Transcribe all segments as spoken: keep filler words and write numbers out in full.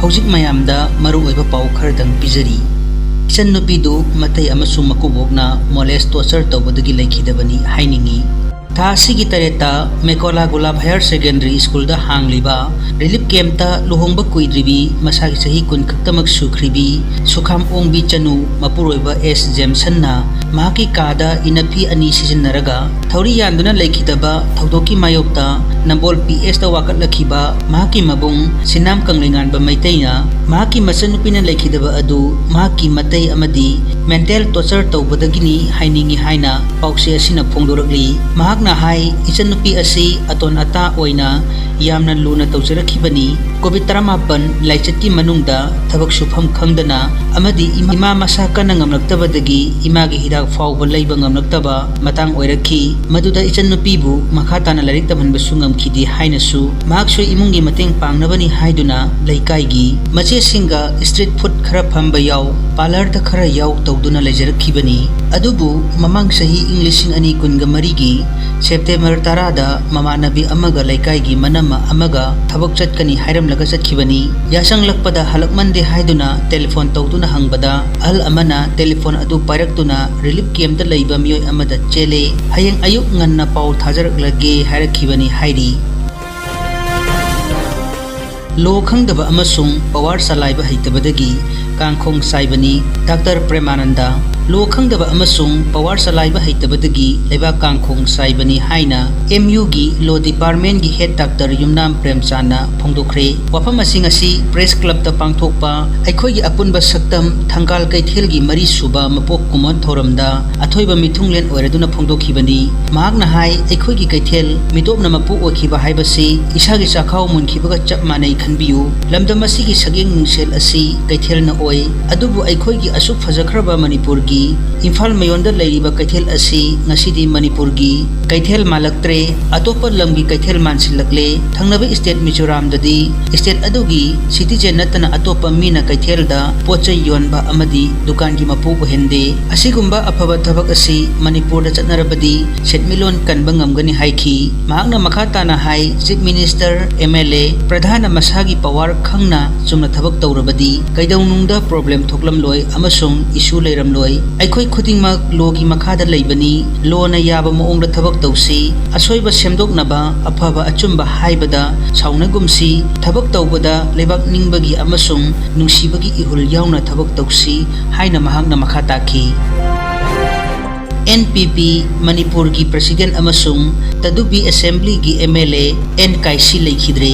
ꯍꯧꯖꯤꯛ ꯃꯌꯥꯝꯗ ꯃꯔꯨꯑꯣꯏꯕ ꯄꯥꯎ ꯈꯔꯗꯪ ꯄꯤꯖꯔꯤ꯫ ꯏꯆꯟꯅꯨꯄꯤꯗꯨ ꯃꯇꯩ ꯑꯃꯁꯨꯡ ꯃꯀꯨꯕꯣꯛꯅ molest torture ꯇꯧꯕꯗꯒꯤ ꯂꯩꯈꯤꯗꯕꯅꯤ ꯍꯥꯏꯅꯤꯡꯏ꯫ ꯊꯥ ꯑꯁꯤꯒꯤ ꯇꯔꯦꯠꯇ ꯃꯦꯀꯣꯂꯥ ꯒꯨꯂꯥꯞ Higher Secondary Schoolꯗ ꯍꯥꯡꯂꯤꯕ relief campꯇ ꯂꯨꯍꯣꯡꯕ ꯀꯨꯏꯗ꯭ꯔꯤꯕꯤ, ꯃꯁꯥꯒꯤ ꯆꯍꯤ ꯀꯨꯟ ꯈꯛꯇꯃꯛ ꯁꯨꯈ꯭ꯔꯤꯕꯤ ꯁꯨꯈꯥꯝ ꯑꯣꯡꯕꯤ ꯆꯅꯨ, ꯃꯄꯨꯔꯣꯏꯕ ꯑꯦꯁ ꯖꯦꯝꯁꯟꯅ ꯃꯍꯥꯛꯀꯤ ꯀꯥꯗ ꯏꯅꯐꯤ ꯑꯅꯤ ꯁꯤꯖꯤꯟꯅꯔꯒ ꯊꯧꯔꯤ ꯌꯥꯟꯗꯨꯅ ꯂꯩꯈꯤꯗꯕ ꯊꯧꯗꯣꯛꯀꯤ ꯃꯥꯌꯣꯛꯇ ꯅꯝꯕꯣꯜ ꯄꯤ ꯑꯦꯁꯇ ꯋꯥꯀꯠꯂꯛꯈꯤꯕ ꯃꯍꯥꯛꯀꯤ ꯃꯕꯨꯡ ꯁꯤꯅꯥꯝ ꯀꯪꯂꯩꯉꯥꯟꯕ ꯃꯩꯇꯩꯅ ꯃꯍꯥꯛꯀꯤ ꯃꯆꯟꯅꯨꯄꯤꯅ ꯂꯩꯈꯤꯗꯕ ꯑꯗꯨ ꯃꯍꯥꯛꯀꯤ ꯃꯇꯩ ꯑꯃꯗꯤ mental torture ꯇꯧꯕꯗꯒꯤꯅꯤ ꯍꯥꯏꯅꯤꯡꯏ ꯍꯥꯏꯅ ꯄꯥꯎꯆꯦ ꯑꯁꯤꯅ ꯐꯣꯡꯗꯣꯔꯛꯂꯤ꯫ ꯃꯍꯥꯛꯅ ꯍꯥꯏ, ꯏꯆꯟꯅꯨꯄꯤ ꯑꯁꯤ ꯑꯇꯣꯟ ꯑꯇꯥ ꯑꯣꯏꯅ ꯌꯥꯝꯅ ꯂꯨꯅ ꯇꯧꯖꯔꯛꯈꯤꯕꯅꯤ꯫ ꯀꯣꯚꯤꯗ ꯇꯔꯥꯃꯥꯄꯟ ꯂꯥꯏꯆꯠꯀꯤ ꯃꯅꯨꯡꯗ ꯊꯕꯛ ꯁꯨꯐꯝ ꯈꯪꯗꯅ ꯑꯃꯗꯤ ꯏꯃꯥ ꯃꯁꯥ ꯀꯟꯅ ꯉꯝꯂꯛꯇꯕꯗꯒꯤ ꯏꯃꯥꯒꯤ ꯍꯤꯗꯥꯛ ꯐꯥꯎꯕ ꯂꯩꯕ ꯉꯝꯂꯛꯇꯕ ꯃꯇꯥꯡ ꯑꯣꯏꯔꯛꯈꯤ꯫ ꯃꯗꯨꯗ ꯏꯆꯟꯅꯨꯄꯤꯕꯨ ꯃꯈꯥ ꯇꯥꯅ ꯂꯥꯏꯔꯤꯛ ꯇꯝꯍꯟꯕꯁꯨ ꯉꯝꯈꯤꯗꯦ ꯍꯥꯏꯅꯁꯨ, ꯃꯍꯥꯛꯁꯨ ꯏꯃꯨꯡꯒꯤ ꯃꯇꯦꯡ ꯄꯥꯡꯅꯕꯅꯤ ꯍꯥꯏꯗꯨꯅ ꯂꯩꯀꯥꯏꯒꯤ ꯃꯆꯦꯁꯤꯡꯒ street food ꯈꯔ ꯐꯝꯕ ꯌꯥꯎ, parlourꯗ ꯈꯔ ꯌꯥꯎ ꯇꯧꯗꯨꯅ ꯂꯩꯖꯔꯛꯈꯤꯕꯅꯤ꯫ ꯑꯗꯨꯕꯨ ꯃꯃꯥꯡ ꯆꯍꯤ ꯏꯪ ꯂꯤꯁꯤꯡ ꯑꯅꯤ ꯀꯨꯟꯒ ꯃꯔꯤꯒꯤ ꯁꯦꯞꯇꯦꯝꯕꯔ ꯇꯔꯥꯗ ꯃꯃꯥꯟꯅꯕꯤ ꯑꯃꯒ ꯂꯩꯀꯥꯏꯒꯤ ꯃꯅꯝꯃ ꯑꯃꯒ ꯊꯕꯛ ꯆꯠꯀꯅꯤ ꯍꯥꯏꯔꯝꯂꯒ ꯆꯠꯈꯤꯕꯅꯤ꯫ ꯌꯥꯆꯪꯂꯛꯄꯗ ꯍꯜꯂꯛꯃꯟꯗꯦ ꯍꯥꯏꯗꯨꯅ telephone ꯇꯧꯗꯨꯅ ꯍꯪꯕꯗ, ꯑꯍꯜ ꯑꯃꯅ telephone ꯑꯗꯨ ꯄꯥꯏꯔꯛꯇꯨꯅ relief campꯇ ꯂꯩꯕ ꯃꯤꯑꯣꯏ ꯑꯃꯗ ꯆꯦꯜꯂꯦ, ꯍꯌꯦꯡ ꯑꯌꯨꯛ ꯉꯟꯅ ꯄꯥꯎ ꯊꯥꯖꯔꯛꯂꯒꯦ ꯍꯥꯏꯔꯛꯈꯤꯕꯅꯤ ꯍꯥꯏꯔꯤ꯫ ꯂꯣ ꯈꯪꯗꯕ ꯑꯃꯁꯨꯡ power ꯆꯂꯥꯏꯕ ꯍꯩꯇꯕꯗꯒꯤ ꯀꯥꯡꯈꯣꯡ ꯆꯥꯏꯕꯅꯤ꯫ ꯗꯥꯛꯇꯔ ꯄ꯭ꯔꯦꯃꯥꯅꯟꯗ, ꯂꯣ ꯈꯪꯗꯕ ꯑꯃꯁꯨꯡ power ꯆꯂꯥꯏꯕ ꯍꯩꯇꯕꯗꯒꯤ ꯂꯩꯕꯥꯛ ꯀꯥꯡꯈꯣꯡ ꯆꯥꯏꯕꯅꯤ ꯍꯥꯏꯅ M U ꯒꯤ law department ꯀꯤ head doctor ꯌꯨꯝꯅꯥꯝ ꯄ꯭ꯔꯦꯝꯆꯥꯟꯅ ꯐꯣꯡꯗꯣꯛꯈ꯭ꯔꯦ꯫ ꯋꯥꯐꯝ ꯑꯁꯤ ꯉꯁꯤ Press Club ꯇ ꯄꯥꯡꯊꯣꯛꯄ ꯑꯩꯈꯣꯏꯒꯤ ꯑꯄꯨꯟꯕ ꯁꯛꯇꯝ ꯊꯪꯒꯥꯜ ꯀꯩꯊꯦꯜꯒꯤ ꯃꯔꯤꯁꯨꯕ ꯃꯄꯣꯛ ꯀꯨꯝꯑꯣꯟ ꯊꯧꯔꯝꯗ ꯑꯊꯣꯏꯕ ꯃꯤꯊꯨꯡꯂꯦꯟ ꯑꯣꯏꯔꯗꯨꯅ ꯐꯣꯡꯗꯣꯛꯈꯤꯕꯅꯤ꯫ ꯃꯍꯥꯛꯅ ꯍꯥꯏ, ꯑꯩꯈꯣꯏꯒꯤ ꯀꯩꯊꯦꯜ ꯃꯤꯇꯣꯞꯅ ꯃꯄꯨ ꯑꯣꯏꯈꯤꯕ ꯍꯥꯏꯕꯁꯤ ꯏꯁꯥꯒꯤ ꯆꯥꯛꯈꯥꯎ ꯃꯨꯟꯈꯤꯕꯒ ꯆꯞ ꯃꯥꯟꯅꯩ ꯈꯟꯕꯤꯌꯨ꯫ ꯂꯝꯗꯝ ꯑꯁꯤꯒꯤ ꯁꯛꯌꯦꯡ ꯃꯤꯡꯁꯦꯜ ꯑꯁꯤ ꯀꯩꯊꯦꯜꯅ ꯑꯣꯏ꯫ ꯑꯗꯨꯕꯨ ꯑꯩꯈꯣꯏꯒꯤ ꯑꯁꯨꯛ ꯐꯖꯈ꯭ꯔꯕ ꯃꯅꯤꯄꯨꯔꯒꯤ ꯏꯝꯐꯥꯜ ꯃꯌꯣꯟꯗ ꯂꯩꯔꯤꯕ ꯀꯩꯊꯦꯜ ꯑꯁꯤ ꯉꯁꯤꯗꯤ ꯃꯅꯤꯄꯨꯔꯒꯤ ꯀꯩꯊꯦꯜ ꯃꯥꯜꯂꯛꯇ꯭ꯔꯦ, ꯑꯇꯣꯞꯄ ꯂꯝꯒꯤ ꯀꯩꯊꯦꯜ ꯃꯥꯟꯁꯤꯜꯂꯛꯂꯦ꯫ ꯊꯪꯅꯕ state ꯃꯤꯖꯣꯔꯥꯝꯗꯗꯤ state ꯑꯗꯨꯒꯤ citizen ꯅꯠꯇꯅ ꯑꯇꯣꯞꯄ ꯃꯤꯅ ꯀꯩꯊꯦꯜꯗ ꯄꯣꯠ ꯆꯩ ꯌꯣꯟꯕ ꯑꯃꯗꯤ ꯗꯨꯀꯥꯟꯒꯤ ꯃꯄꯨ ꯑꯣꯏꯍꯟꯗꯦ꯫ ꯑꯁꯤꯒꯨꯝꯕ ꯑꯐꯕ ꯊꯕꯛ ꯑꯁꯤ ꯃꯅꯤꯄꯨꯔꯗ ꯆꯠꯅꯔꯕꯗꯤ ꯁꯦꯟꯃꯤꯠꯂꯣꯟ ꯀꯟꯕ ꯉꯝꯒꯅꯤ ꯍꯥꯏꯈꯤ꯫ ꯃꯍꯥꯛꯅ ꯃꯈꯥ ꯇꯥꯅ ꯍꯥꯏ, Chief Minister, M L A, ꯄ꯭ꯔꯙꯥꯟꯅ ꯃꯁꯥꯒꯤ power ꯈꯪꯅ ꯆꯨꯝꯅ ꯊꯕꯛ ꯇꯧꯔꯕꯗꯤ ꯀꯩꯗꯧꯅꯨꯡꯗ problem ꯊꯣꯛꯂꯝꯂꯣꯏ ꯑꯃꯁꯨꯡ issue ꯂꯩꯔꯝꯂꯣꯏ꯫ ꯑꯩꯈꯣꯏ ꯈꯨꯗꯤꯡꯃꯛ law ꯒꯤ ꯃꯈꯥꯗ ꯂꯩꯕꯅꯤ꯫ Law ꯅ ꯌꯥꯕ ꯃꯑꯣꯡꯗ ꯊꯕꯛ ꯇꯧꯁꯤ꯫ ꯑꯁꯣꯏꯕ ꯁꯦꯝꯗꯣꯛꯅꯕ, ꯑꯐꯕ ꯑꯆꯨꯝꯕ ꯍꯥꯏꯕꯗ ꯁꯥꯎꯅꯒꯨꯝꯁꯤ꯫ ꯊꯕꯛ ꯇꯧꯕꯗ ꯂꯩꯕꯥꯛ ꯅꯤꯡꯕꯒꯤ ꯑꯃꯁꯨꯡ ꯅꯨꯡꯁꯤꯕꯒꯤ ꯏꯍꯨꯜ ꯌꯥꯎꯅ ꯊꯕꯛ ꯇꯧꯁꯤ ꯍꯥꯏꯅ ꯃꯍꯥꯛꯅ ꯃꯈꯥ ꯇꯥꯈꯤ꯫ N P P ꯃꯅꯤꯄꯨꯔꯒꯤ president ꯑꯃꯁꯨꯡ ꯇꯗꯨꯕꯤ assembly ꯒꯤ M L A N ꯀꯥꯏꯁꯤ ꯂꯩꯈꯤꯗ꯭ꯔꯦ꯫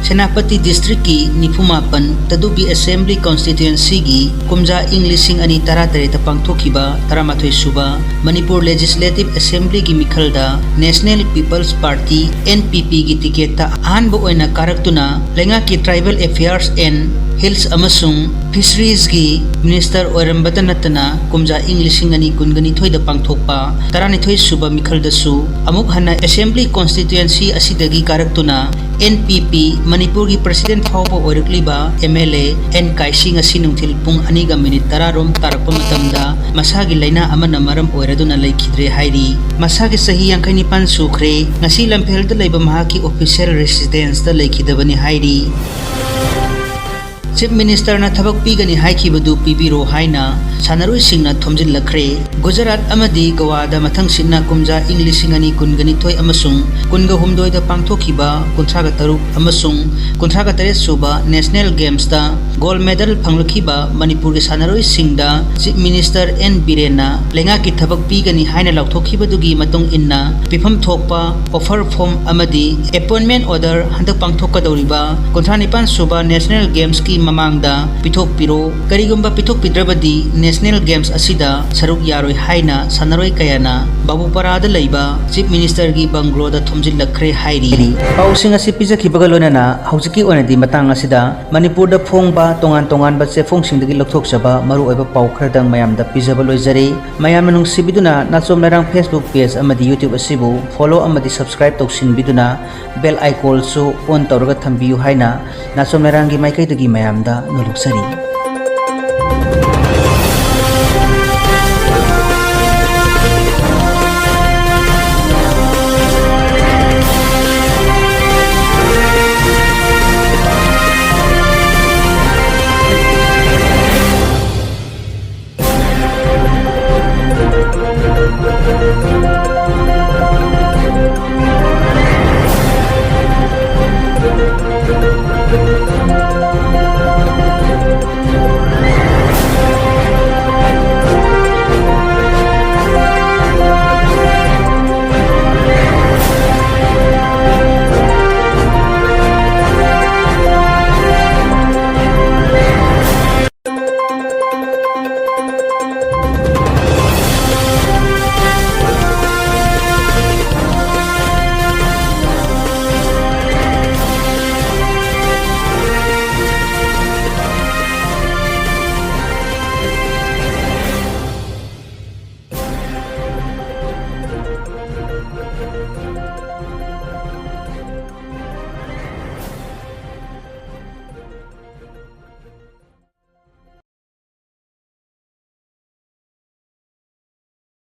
ꯁꯦꯅꯥꯄꯇꯤ district ꯀꯤ ꯅꯤꯐꯨ ꯃꯥꯄꯟ ꯇꯗꯨꯕꯤ assembly constituency ꯒꯤ ꯀꯨꯝꯖꯥ ꯏꯪ ꯂꯤꯁꯤꯡ ꯑꯅꯤ ꯇꯔꯥꯇꯔꯦꯠꯇ ꯄꯥꯡꯊꯣꯛꯈꯤꯕ ꯇꯔꯥꯃꯥꯊꯣꯏ ꯁꯨꯕ ꯃꯅꯤꯄꯨꯔ Legislative Assembly ꯒꯤ ꯃꯤꯈꯜꯗ National People's Party, N P P ꯒꯤ ticket ꯇ ꯑꯍꯥꯟꯕ ꯑꯣꯏꯅ ꯀꯥꯔꯛꯇꯨꯅ ꯂꯩꯉꯥꯛꯀꯤ Tribal Affairs and Hills ꯑꯃꯁꯨꯡ Fisheries ꯒꯤ minister ꯑꯣꯏꯔꯝꯕꯇ ꯅꯠꯇꯅ ꯀꯨꯝꯖꯥ ꯏꯪ ꯂꯤꯁꯤꯡ ꯑꯅꯤ ꯀꯨꯟꯒ ꯅꯤꯊꯣꯏꯗ ꯄꯥꯡꯊꯣꯛꯄ ꯇꯔꯥꯅꯤꯊꯣꯏ ꯁꯨꯕ ꯃꯤꯈꯜꯗꯁꯨ ꯑꯃꯨꯛ ꯍꯟꯅ assembly constituency ꯑꯁꯤꯗꯒꯤ ꯀꯥꯔꯛꯇꯨꯅ N P P ꯃꯅꯤꯄꯨꯔꯒꯤ president ꯐꯥꯎꯕ ꯑꯣꯏꯔꯛꯂꯤꯕ M L A N ꯀꯥꯏꯁꯤ ꯉꯁꯤ ꯅꯨꯡꯊꯤꯜ ꯄꯨꯡ ꯑꯅꯤꯒ minute ꯇꯔꯥ ꯔꯣꯝ ꯇꯥꯔꯛꯄ ꯃꯇꯝꯗ ꯃꯁꯥꯒꯤ ꯂꯥꯏꯅꯥ ꯑꯃꯅ ꯃꯔꯝ ꯑꯣꯏꯔꯗꯨꯅ ꯂꯩꯈꯤꯗ꯭ꯔꯦ ꯍꯥꯏꯔꯤ꯫ ꯃꯁꯥꯒꯤ ꯆꯍꯤ ꯌꯥꯡꯈꯩ ꯅꯤꯄꯥꯟ ꯁꯨꯈ꯭ꯔꯦ꯫ ꯉꯁꯤ ꯂꯝꯐꯦꯜꯗ ꯂꯩꯕ ꯃꯍꯥꯛꯀꯤ official residence ꯇ ꯂꯩꯈꯤꯗꯕꯅꯤ ꯍꯥꯏꯔꯤ꯫ Chief Minister ꯅ ꯊꯕꯛ ꯄꯤꯒꯅꯤ ꯍꯥꯏꯈꯤꯕꯗꯨ ꯄꯤꯕꯤꯔꯣ ꯍꯥꯏꯅ ꯁꯥꯟꯅꯔꯣꯏꯁꯤꯡꯅ ꯊꯣꯝꯖꯤꯜꯂꯛꯈ꯭ꯔꯦ꯫ ꯒꯨꯖꯔꯥꯠ ꯑꯃꯗꯤ ꯒꯣꯋꯥꯗ ꯃꯊꯪꯁꯤꯠꯅ ꯀꯨꯝꯖꯥ ꯏꯪ ꯂꯤꯁꯤꯡ ꯑꯅꯤ ꯀꯨꯟꯒ ꯅꯤꯊꯣꯏ ꯑꯃꯁꯨꯡ ꯀꯨꯟꯒ ꯍꯨꯝꯗꯣꯏꯗ ꯄꯥꯡꯊꯣꯛꯈꯤꯕ ꯀꯨꯟꯊ꯭ꯔꯥꯒ ꯇꯔꯨꯛ ꯑꯃꯁꯨꯡ ꯀꯨꯟꯊ꯭ꯔꯥꯒ ꯇꯔꯦꯠ ꯁꯨꯕ National Games ꯇ gold medal ꯐꯪꯂꯛꯈꯤꯕ ꯃꯅꯤꯄꯨꯔꯒꯤ ꯁꯥꯟꯅꯔꯣꯏꯁꯤꯡꯗ Chief Minister N ꯕꯤꯔꯦꯟꯅ ꯂꯩꯉꯥꯛꯀꯤ ꯊꯕꯛ ꯄꯤꯒꯅꯤ ꯍꯥꯏꯅ ꯂꯥꯎꯊꯣꯛꯈꯤꯕꯗꯨꯒꯤ ꯃꯇꯨꯡ ꯏꯟꯅ ꯄꯤꯐꯝ ꯊꯣꯛꯄ offer form ꯑꯃꯗꯤ appointment order ꯍꯟꯗꯛ ꯄꯥꯡꯊꯣꯛꯀꯗꯧꯔꯤꯕ ꯀꯨꯟꯊ꯭ꯔꯥ ꯅꯤꯄꯥꯟ ꯁꯨꯕ National Games ꯀꯤ ꯃꯃꯥꯡꯗ ꯄꯤꯊꯣꯛꯄꯤꯔꯣ꯫ ꯀꯔꯤꯒꯨꯝꯕ ꯄꯤꯊꯣꯛꯄꯤꯗ꯭ꯔꯕꯗꯤ National Games ꯑꯁꯤꯗ ꯁꯔꯨꯛ ꯌꯥꯔꯣꯏ ꯍꯥꯏꯅ ꯁꯥꯟꯅꯔꯣꯏ ꯀꯌꯥꯅ ꯕꯥꯕꯨꯄꯥꯔꯥꯗ ꯂꯩꯕ Chief Ministerꯒꯤ bungalow ꯗ ꯊꯨꯝꯖꯤꯜꯂꯛꯈ꯭ꯔꯦ ꯍꯥꯏꯔꯤ꯫ ꯄꯥꯎꯁꯤꯡ ꯑꯁꯤ ꯄꯤꯖꯈꯤꯕꯒ ꯂꯣꯏꯅꯅ ꯍꯧꯖꯤꯛꯀꯤ ꯑꯣꯏꯅꯗꯤ ꯃꯇꯥꯡ ꯑꯁꯤꯗ ꯃꯅꯤꯄꯨꯔꯗ ꯐꯣꯡꯕ ꯇꯣꯉꯥꯟ ꯇꯣꯉꯥꯟꯕ ꯆꯦꯐꯣꯡꯁꯤꯡꯗꯒꯤ ꯂꯧꯊꯣꯛꯆꯕ ꯃꯔꯨꯑꯣꯏꯕ ꯄꯥꯎ ꯈꯔꯗꯪ ꯃꯌꯥꯝꯗ ꯄꯤꯖꯕ ꯂꯣꯏꯖꯔꯦ꯫ ꯃꯌꯥꯝꯅ ꯅꯨꯡꯁꯤꯕꯤꯗꯨꯅ ꯅꯥꯆꯣꯝ ꯂꯩꯔꯥꯡ Facebook page ꯑꯃꯗꯤ YouTube ꯑꯁꯤꯕꯨ follow ꯑꯃꯗꯤ subscribe ꯇꯧꯁꯤꯟꯕꯤꯗꯨꯅ bell icon ꯁꯨ on ꯇꯧꯔꯒ ꯊꯝꯕꯤꯌꯨ ꯍꯥꯏꯅ ꯅꯥꯆꯣꯝ ꯂꯩꯔꯥꯡꯒꯤ ꯃꯥꯏꯀꯩꯗꯒꯤ ꯃꯌꯥꯝꯗ ꯅꯣꯜꯂꯨꯛꯆꯔꯤ꯫